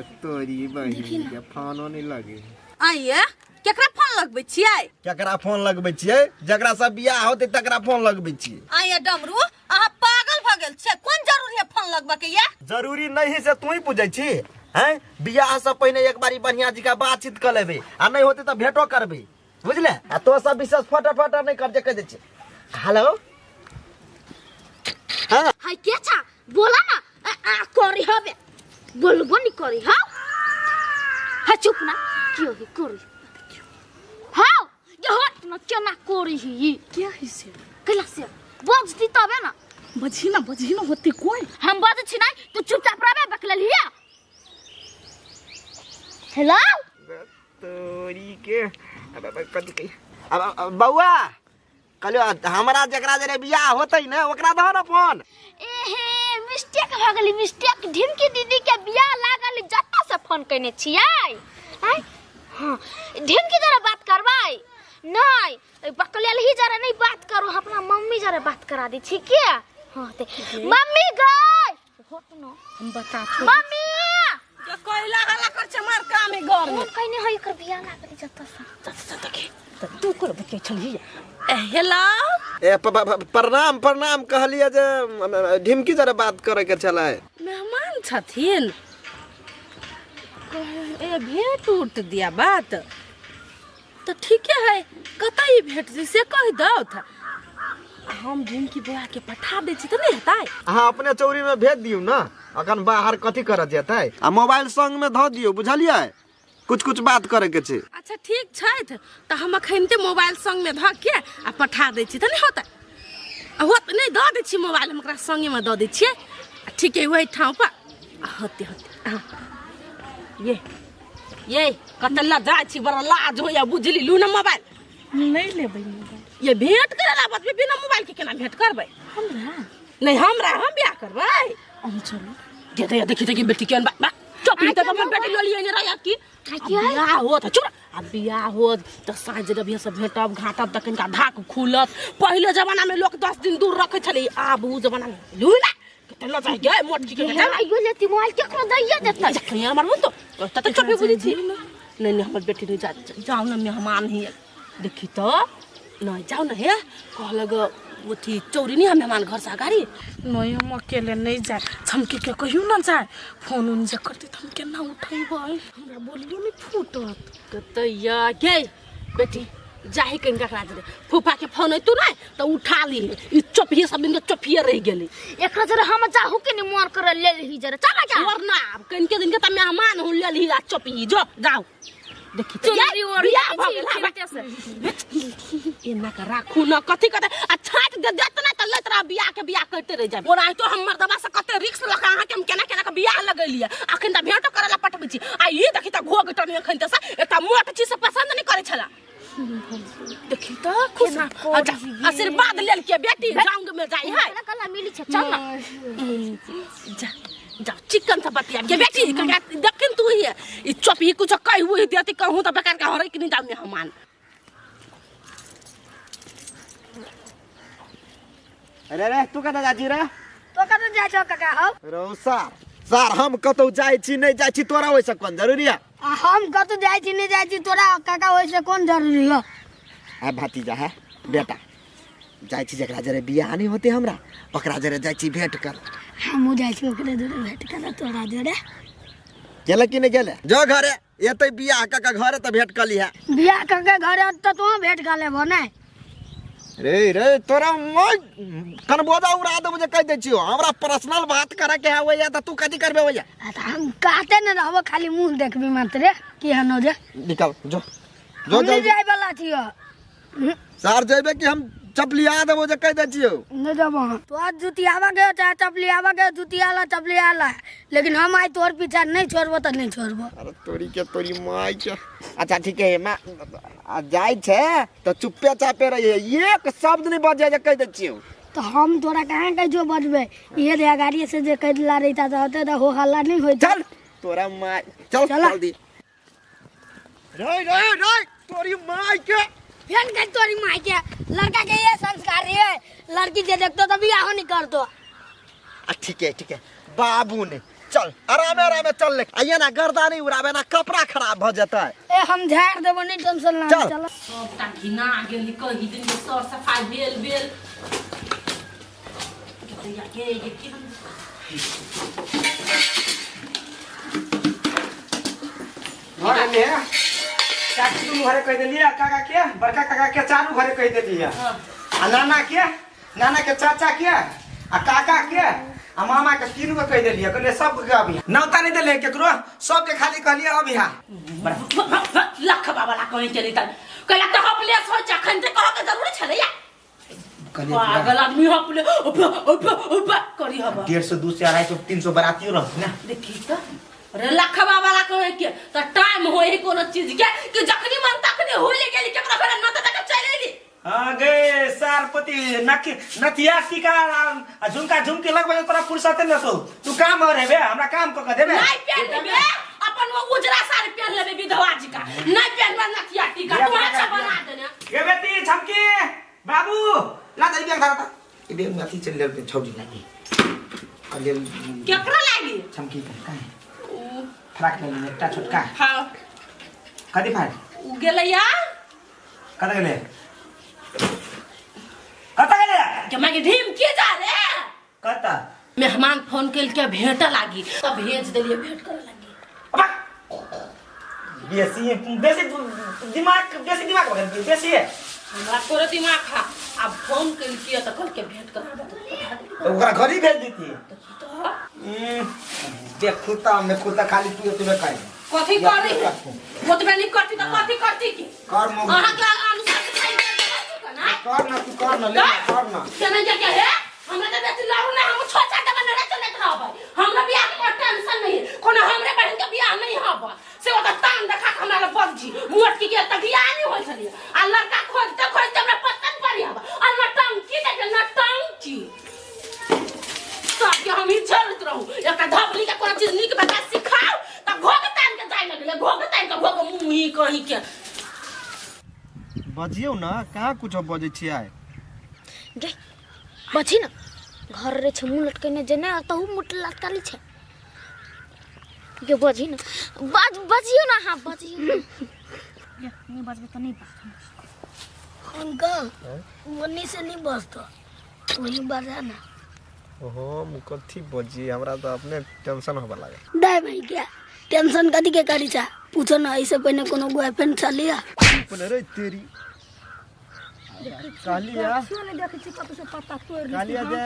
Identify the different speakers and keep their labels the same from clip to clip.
Speaker 1: तोरी बहिन के फोनो नहीं लगे।
Speaker 2: आइए, केकरा फोन लगबै छियै?
Speaker 1: केकरा फोन लगबै छियै? जकरा से बियाह होतै तकरा फोन लगबै छियै।
Speaker 2: आइए डमरू, अहाँ पागल भऽ गेल छियै? कोन जरूरी है फोन लगबऽ के ये?
Speaker 1: जरूरी नहीं से तू ही पूछै छी हैं? बियाह से पहिने एक बारी बढ़िया जी का बातचीत कर लेबै आ नहीं होतै तऽ भेंटो करबै, बुझले? आ तो सब विशेष फटर फटर नहीं कर जे कह दै छी। हेलो, हाँ।
Speaker 3: हाय, के छा? बोला ना। आ, आ करी हबे, बोलबो नहीं करी। हाँ हाँ, चुप ना। क्यों ही करी? हाँ, ये हट ना, केना करी ही?
Speaker 4: क्या है से?
Speaker 3: कैला से बजती तबे ना।
Speaker 4: बजही ना, बजही ना, होती कोई।
Speaker 3: हम बजै छी नहीं, तू चुपचाप रहबे। बकलेल हिया। हेलो।
Speaker 1: तोरी के अब अब कथी कही? अब अब बौआ, कहलियो हमरा जकरा जरे बियाह होतै ने ओकरा दहो ने फोन।
Speaker 3: एहे, मिस्टेक भऽ गेलै, मिस्टेक। ढिमकी दीदी के बियाह लागल, जतऽ से फोन कयने छियै। आँय, हाँ, ढिमकी जरा बात करबै? नहीं, बकलेल ही जरा नहीं बात करू, हम अपना मम्मी जरा बात करा दै छी के। हाँ ते मम्मी गई होत न।
Speaker 4: हम बता।
Speaker 3: मम्मी।
Speaker 2: के कोइला हल्ला कर छै? मार काम है घर में।
Speaker 3: फोन कयने है, एकर बियाह लागल जतऽ से।
Speaker 4: चल चल, देखी तऽ तू कोन बतियै छलही?
Speaker 2: हेलो।
Speaker 1: ए प्रणाम, प्रणाम। कहलियै जे ढिमकी जरा बात करे के छलै।
Speaker 4: मेहमान छथिन ए, भेंट उट दिया बात तऽ ठीके है। कतऽ ई भेंट से कहि दौथ, हम ढिमकी बौआ के पठा दै छी तऽ नहि हेतै?
Speaker 1: अहाँ अपने चौरी में भेज दियौ ने, अखन बाहर कथी करऽ जेतै? आ मोबाइल संग में धऽ दियौ, बुझलियै? कुछ कुछ बात करे के छै।
Speaker 4: अच्छा, ठीक छथि, तऽ हम अखनते मोबाइल संगमे धऽ के आ पठा दै छी तऽ नहि होतै? आ होत नहि, दऽ दै छी मोबाइल हम ओकरा संगेमे दऽ दै छियै। आ ठीक है, ओहि ठाम पर आ होते होते। हाँ, ये ये कतऽ लऽ जाइ छी? बड़ा लाज होइया, बुझली? लू ने मोबाइल।
Speaker 5: नहि लेबै मोबाइल।
Speaker 4: ये भेंट करे ला बतबे, बिना मोबाइल के केना भेंट करबै?
Speaker 5: हमरा
Speaker 4: नहि, हमरा, हम बियाह करबै।
Speaker 5: अहूँ चलू।
Speaker 4: दे दे, देखी देखी बेटी केहन बा बा चुप त अपन बेटी लऽ लियै ने रह की।
Speaker 3: आ की है?
Speaker 4: बियाह होत, चुप। आ बियाह होत तऽ साँझ रविया से भेटब घाटब तऽ कनिका धाक खुलत। पहिले जमाना में लोक 10 दिन दूर रखै छलै, आब उ जमाना में लू ना, कते लऽ जाइ गे मोटकी के।
Speaker 3: हे, आइयो लेती मोबाइल, केकरो दैये देतै।
Speaker 4: जखन हमर मुँह तो तते चुपे बुझै छी। नहीं नहीं, हमर बेटी नहीं जा। जाओ ना, मेहमान ही देखी तो नहीं, जाओ ना। हे, कहलक अथी चौरी नहीं हम मेहमान घर से अगाड़ी।
Speaker 5: नहीं, हम अकेले नहीं जाए। झमकी के कहियो ना जाए। फोन उन जे करते तऽ हम केना उठेबै? हमरा बोलियो नहीं फूटत।
Speaker 4: कतैया गे बेटी, जाही कनिका करा दे। फूफा के फोन अयतू नहीं तो उठा ली। ई चोपिए सब दिन के चोपिए रह गेली।
Speaker 3: एकरा जरा हम जाहू के नहीं मोर करे ले ली जरा, चला जा।
Speaker 4: और ना, अब कनिके दिन के त मेहमान हो, ले ली आ चोपी जो जाओ। देखी त
Speaker 3: चुनरी ओढ़
Speaker 4: बियाह
Speaker 3: के
Speaker 4: भऽ
Speaker 3: छी,
Speaker 4: गेल।
Speaker 3: फिरते से।
Speaker 4: एना के राखू न, कथी कथी आ छाट दे देत ना त लैत रह, बियाह के बियाह करते रह जाए। ओना तो हम मर्दबा से कते रिक्स लऽ के अहाँके हम केना केना के बियाह लगेलियै, अखन त भेंटो करे ला पठबै छी। आ ई देखी त घोघ टनी अखन त से एकटा मोट चीज से पसंद नहीं करै छला। देखी त खुश
Speaker 3: केना
Speaker 4: अच्छा, आशीर्वाद लेल के बेटी जांग में जाई है।
Speaker 3: केना कला मिली छै, चल ना।
Speaker 4: जा जाओ, चिकन से बतिया के बेटी ककरा देखिन तू ही ई चोपी कुछ कहि हुई देती कहूं त बेकार के हरै कि नहीं जाऊ मेहमान।
Speaker 1: अरे अरे, तू कतऽ जाइ छी रे?
Speaker 6: तो कतऽ जाइ छौ काका हौ?
Speaker 1: रौ सार, सार, हम कतौ जाइ छी नहि जाइ छी तोरा ओहिसँ कोन जरूरी है?
Speaker 6: आ हम कतऽ जाइ छी नहि जाइ छी तोरा काका ओहिसँ कोन जरूरी है?
Speaker 1: आ भतीजा है बेटा, जाइ छी जकरा जरे बियाह नहि होते हमरा ओकरा जरे जाइ छी भेंट कर।
Speaker 6: हमहूँ जाइ छी ओकरे जोरे भेंट करऽ तोरा जोरे।
Speaker 1: गेले कि नहि गेले? जो घरे एतै बियाह कऽ के घरे तऽ भेंट कऽ लिहे।
Speaker 6: बियाह कऽ के घरे तऽ तू भेंट कऽ लेबो ने।
Speaker 1: रे रे, तोरा कनबोजा उड़ा देबो जे कहि दै छियो। हमरा पर्सनल बात करे के है ओइया, तऽ तू कथी करबे ओइया?
Speaker 6: आ तऽ हम कहते ने रहबो, खाली मुँह देखबी मात्र की हनो जे।
Speaker 1: निकल जो जो।
Speaker 6: हम नहि
Speaker 1: जल्दी।
Speaker 6: जाय वाला छियो।
Speaker 1: सार, जेबे कि हम चपलिया देबो जे कहि दै छियो।
Speaker 6: नहि जेबो हम। तोहर जुतियावा के चाहे चपलियावा के, जुतियाला चपलियाला, लेकिन हम आइ तोहर पीछा नहि छोड़बो तऽ नहि छोड़बो।
Speaker 1: अरे तोरी के तोरी माय के। अच्छा ठीक है, माँ आ जाइ छै तऽ चुप्पे चापे रहिए, एक शब्द नहि बजै जे कहि दै छियौ।
Speaker 6: तऽ हम तोरा कहाँ कहै छियौ बजबै? इहे जे अगाड़िए से जे कहि देला रहिता तऽ होते तऽ हो हल्ला नहि होइत।
Speaker 1: चल तोरा माय, चल।
Speaker 6: चला।
Speaker 1: जल्दी रे रे रे, तोरी माय के।
Speaker 6: फेन कहि तोरी माय के, लड़का के ये संस्कार रे, लड़की जे देखतो तऽ बियाहो नहि करतो।
Speaker 1: आ ठीक है, ठीक है बाबू ने चल आरामे आरामे चल ले आ एना गर्दा नहीं उड़ाबे ना कपड़ा खराब भ जेतै।
Speaker 6: ए हम झाड़ देबो, नहीं टेंशन ला।
Speaker 1: चल।
Speaker 6: चल।
Speaker 4: सबटा घिना गेल, कही दिन के सर सफाई भेल भेल के ये की
Speaker 7: घर में चाची दुनू घरे कहि देलियै, काका के, बड़का काका के, चारू घरे कहि देलियै, आ नाना के, नाना के चाचा के, आ काका के, आ मामा के, तीनू के कहि देलियै। कहलियै सबके अभी नौता नहि देलियै केकरो, सबके खाली कहलियै अभी। हाँ।
Speaker 4: लख बाबा ला कहीं चली तल कहला तऽ हपलेस होइ छै, अखन ते कहऽ के जरूरी छलैया?
Speaker 7: कहलियै
Speaker 4: पागल आदमी, हपले उप उप उप करी हब।
Speaker 7: 150, 200, 250, 300 बरातियो रहत ने।
Speaker 4: देखी तऽ रे लखवा वाला कहे के तऽ टाइम होय है कोनो चीज के कि जखनी मन तखनी होय गेली, केकरो घरे न तऽ चलि एली।
Speaker 7: हाँ गे सारपति, नकी नथिया टीका आ झुमका झुमकी लगबै तोरा फुर्सते न तो तू काम और हेबे, हमरा काम क के देबे।
Speaker 4: नहीं पहन लेबे, अपन वो उजरा साड़ी पहन लेबे विधवा जी का, नहीं पहनबे नथिया टीका, तू अच्छा बना देने।
Speaker 7: गे बेटी झमकी बाबू ला दे बैग धरा ई बैग में अथी चल ले छौड़ी लागी कहलिए।
Speaker 4: केकरा लागी?
Speaker 7: झमकी के काहे फराक ले ले एकटा छोटका।
Speaker 4: हाँ।
Speaker 7: कथी फाड़?
Speaker 4: उ गेलैया।
Speaker 7: कतऽ गेलै? कतऽ गेलै?
Speaker 4: के मागे ढीम के जा रे।
Speaker 7: कतऽ?
Speaker 4: मेहमान फोन केल के भेंट लागी तब भेज देलिए, भेंट करे लागी।
Speaker 7: अबा! बेसी बेसी दिमाग, बेसी दिमाग भऽ गेल बेसी है।
Speaker 4: हमरा तोरे दिमाग खा। आब फोन केल के तऽ कहल के भेंट करा दे, तऽ पठा देलिए।
Speaker 7: तऽ ओकरा घर ही भेज देती।
Speaker 4: तऽ की तऽ
Speaker 7: देखू तऽ हम देखू तऽ खाली तू एतबे कर।
Speaker 4: कथी करी? ओतबे नहीं करती तऽ कथी करती की?
Speaker 7: कर मौगी।
Speaker 4: अहाँ के अनुसार सिखाई के ना।
Speaker 7: कर ना, तू कर ना, ले ना, कर ना।
Speaker 4: केना जा के हे? हमरा तऽ बेसी लड़ू नहीं, हम छोड़ छाड़ देबै, नहीं चलैत रहबै। हमरा बियाह के कोनो टेंशन नहीं है, कोनो हमरे बहन के बियाह नहीं हब से ओतऽ तान देखा के हमरा लग बजजी मोटकी के तऽ बियाह नहीं होइ छलियै आ लड़का खोजते खोजते हमरा पता नहीं पड़ी हब आ नटंकी देखे नटंकी सबके हम ही झेलैत रहू। एकटा धबली के कोनो चीज नीक बेजा सिखाउ तऽ घोघ तानि के जाय लगलै, घोघ तानि के घोघ मुँह ही कहीं के।
Speaker 1: बजियौ ने, कहाँ कुछो बजै छियै?
Speaker 3: गे बची न, घर रे छै मुँह लटकेने जे नहि तहु मुँह लटकल छै। गे बजी न, बज बजियौ न अहाँ, बजियौ न। नहीं बजबै तऽ नहीं बाजब।
Speaker 6: अंकल, ओन्नी से नहीं बजतो, वही बजा ना।
Speaker 1: ओहो, हम कथी बजी? हमरा तऽ अपने टेंशन होबऽ लागल।
Speaker 6: दाय भाई, क्या टेंशन कथी के करी छा? पूछो ना, ऐसे पहले कोनो बॉयफ्रेंड छलिया?
Speaker 1: बोले रे तेरी कहलिया।
Speaker 5: नहीं देखै छी कतौ से पत्ता तोड़ि लै।
Speaker 1: कहलिया जे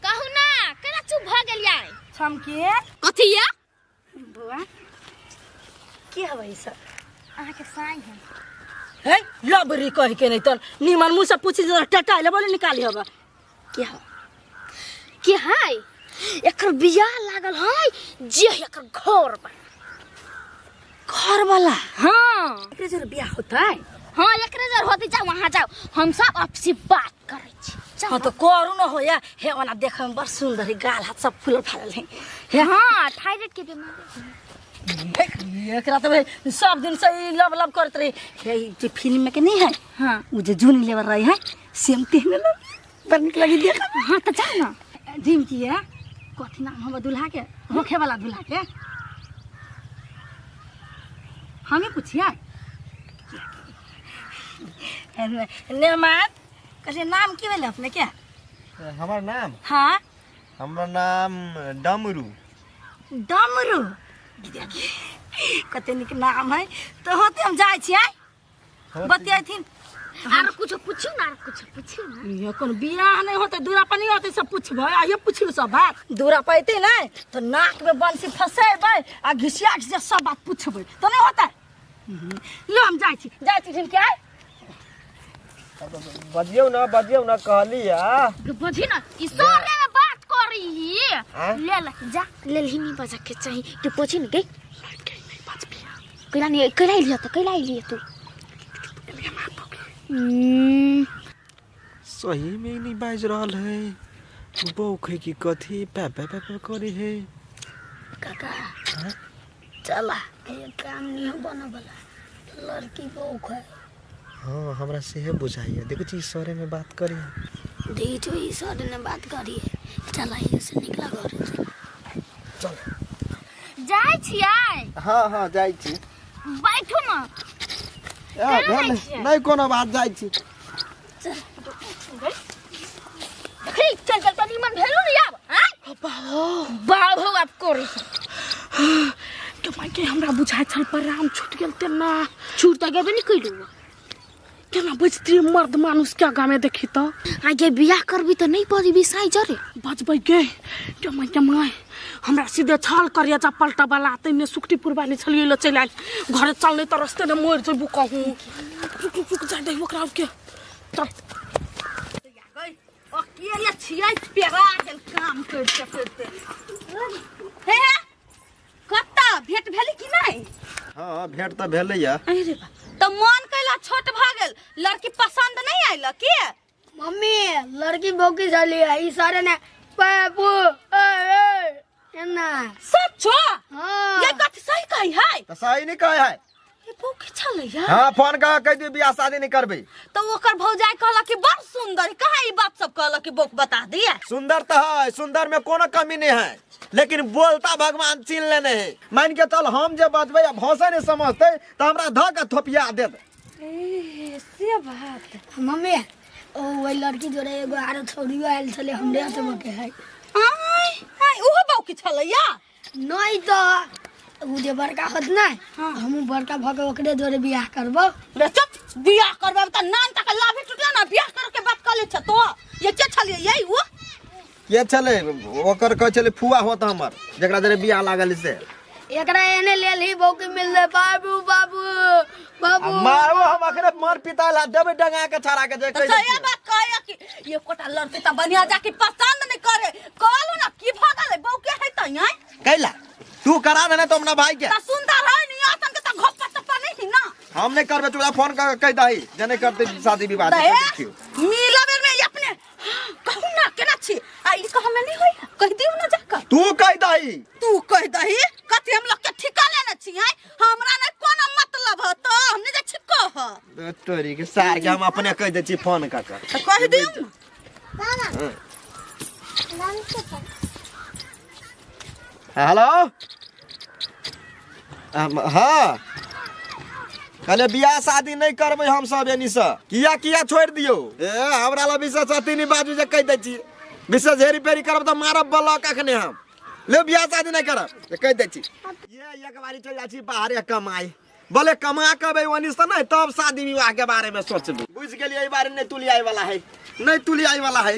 Speaker 3: कहू ना, केना चुप भऽ गेलियै?
Speaker 5: छमके।
Speaker 3: कथी या?
Speaker 5: बौआ, के हबै ई सब?
Speaker 3: अहाँके साई है।
Speaker 2: है लबरी कह के नहीं तर निमन मुँह से पूछी जरा टटा ले बोले निकाली हबा।
Speaker 3: के हौ के है? एकर बियाह लागल है जे एकर घर बा।
Speaker 2: घर वाला?
Speaker 3: हाँ।
Speaker 5: एकरे जरे बियाह होतै?
Speaker 3: हाँ, एकरे जर होते। जाओ वहाँ जाओ, हम सब आपसी बात करै छी, जाओ।
Speaker 2: हाँ तो करू न होया। हे ओना देखे में बड़ सुंदर है, गाल हाथ सब फूलल फालल है। हे।
Speaker 3: हाँ, थायराइड के बीमारी।
Speaker 2: एकरा तो भाई सब दिन से ई लब लब करत रही। हे ई जे फिल्म में के नहीं है?
Speaker 3: हाँ।
Speaker 2: वो जो जूनी लेवर रही है, सेम तेहने लग बड़ निक लगी देख।
Speaker 3: हाँ तो जाओ ना।
Speaker 2: ढीम की है, कथी नाम हम दूल्हा के, होखे वाला दूल्हा के हमें पूछिया नेमात कहलिए, नाम की भेलै अपने के?
Speaker 1: हमर नाम?
Speaker 2: हाँ।
Speaker 1: हमर नाम डमरू।
Speaker 2: डमरू, कते नीक नाम है। तो होते हम जाइ छियै, बतियाथिन।
Speaker 3: आर कुछ पूछू ना, आर कुछ पूछू ना।
Speaker 2: ये कोन बियाह नहीं होते, दूरा पर नहीं होते सब पूछबै। आइयो पूछलू सब बात। दूरा पर अयतै नहीं तो नाक में बंसी फसेबै आ घिसिया घिसिया सब बात पूछबै तो नहीं होता। लो हम जाइ छी, जाइ छी ढिमके आइ।
Speaker 1: बजियौ ना, बजियौ ना, कहलिया।
Speaker 3: बुझी ना, ई सारे में बात करी ही।
Speaker 1: हाँ?
Speaker 3: ले ले जा, ले ली। नहीं बजा के चाहिए कि पूछी न गई कैला नहीं, कैला लिया तो कैला लिया तू।
Speaker 1: सही में नहीं बाजि रहल है, बौख है कि कथी? पै पै पै पै करे है।
Speaker 6: काका, चला, ये काम नहीं हो बने वाला, लड़की बौख है।
Speaker 1: हाँ, हमरा सेहे बुझाइए। देखै छी सरे में बात करी।
Speaker 6: देखो, ई सर ने बात करी है। चल आइए से निकला घर से।
Speaker 3: जाइ छियै
Speaker 1: हाँ हाँ जाइ छी
Speaker 3: बैठू ने
Speaker 1: ए, भेल नहि कोनो बात जाइ छी
Speaker 3: हे चल चल तनी मन भेलू ने आब आँय बाबू आब करू
Speaker 5: के माय के हमरा बुझाइ छल पर राम छूट गेल तेना
Speaker 3: छूट तऽ गेबे नहि कैलू
Speaker 5: केना बजती मर्द मानुष के आगाँ में देखी तो
Speaker 3: आगे बियाह करबी तऽ नहि बजबी साइ जरे
Speaker 5: बजबै गे के माय के माय हमरा सीधे छल करिया जा पलटा वाला तैने सुखटीपुर वाली छलियै ल चलि आयल घरे चल नहि तऽ रस्ते ने मरि जेबू कहूँ रुक रुक रुक जा दही ओकरा के चल
Speaker 4: अकेले छियै पेरा गेल काम करिते करिते हे हे कत्ता भेंट भेली कि नहि
Speaker 1: हाँ भेंट तऽ भेलैया
Speaker 4: अरे बा तऽ मन कैला छोट भऽ गेल लड़की पसंद नहीं आयल की
Speaker 6: मम्मी लड़की बौकी चली है ई सारे ने बाबू ए ए एना
Speaker 4: सचो
Speaker 6: हाँ
Speaker 4: ये कथी सही कही है
Speaker 1: तऽ सही नहि कहै है
Speaker 4: ये बौकी छलैया
Speaker 1: हाँ फोन कऽ कहि दियौ बियाह शादी नहि करबै
Speaker 4: तऽ ओकर भौजाई कहलक कि बड़ सुंदर कहाँ ई बात सब कहलक कि बौक बता दिया
Speaker 1: सुंदर तऽ है सुंदर में कोनो कमी नहीं है लेकिन बोलता भगवान छीन लेने है मान के चल हम जे बजबै आ भाषा नहीं समझते तऽ हमरा धऽ के थोपिया देत
Speaker 4: ए से बात
Speaker 6: मम्मी ओ वही लड़की जोड़े एगो आरो छौड़ियो आयल छलै हमरे हाथमे के है
Speaker 4: आय आय ओहो बौकी छलैया
Speaker 6: नहीं तऽ ओ जे बड़का होत ने हमहूँ बड़का भऽ के ओकरे जोड़े बियाह करबो
Speaker 4: रे चुप बियाह करबै तऽ नान तक लाभी टूटला ना बियाह कर के बात कर ले छ तो ये के छलिए यही वो
Speaker 1: के छलै ओकर कहै छलै फुआ होत हमर जकरा जरे बियाह लागल से
Speaker 6: एकरा एने लेल ही बौकी मिलले बाबू बाबू बाबू
Speaker 1: मारो हम अखने मर पिता ला देबै डंगा के छाड़ा के जे
Speaker 4: तो
Speaker 1: कहि
Speaker 4: सही
Speaker 1: दै
Speaker 4: बात कहे कि ये कोटा लड़की त बढ़िया जाके पसंद नहीं करे कहलू ना की भ गेलै बौके है त आय
Speaker 1: छियै। कैला तू करा देने तो अपना भाई के
Speaker 4: त सुंदर है नी आसन के त घोपा तपा नहीं ही ना
Speaker 1: हम नहीं करबे तोरा फोन कर कहि दही जे नहीं करते शादी विवाह
Speaker 4: त
Speaker 1: देखियौ।
Speaker 4: ए मिला बेर में अपने कहू ना केना छी आ ई कह में नहीं होई कह दियो ना जाकर
Speaker 1: तू कहि दही
Speaker 4: तू कह दही कथी हम लोग के ठिका लेने छी आय हमरा नहीं कोनो मतलब ह तो हम नहीं जा छी कह
Speaker 1: तोरी के सार के हम अपने कहि दै छी फोन कऽ के
Speaker 4: त कह दियो ना
Speaker 1: हेलो हाँ कहले बियाह शादी नहीं करबै हम सब एनी से किया किया छोड़ि दियौ ए हमरा लग विशेष अथी नहीं बाजू जे कहि दै छी विशेष हेरी फेरी करब तऽ मारब बलक अखने हम ले बियाह शादी नहीं करब जे कहि दै छी ये एक बारी चलि जाइ छी बाहरे कमाइ बोले कमा के अबै ओनी से नहीं तब शादी विवाह के बारे में सोचबै बुझि गेलियै एहि बारे नहि तुलियाइ वाला है नहीं तुलियाइ वाला है।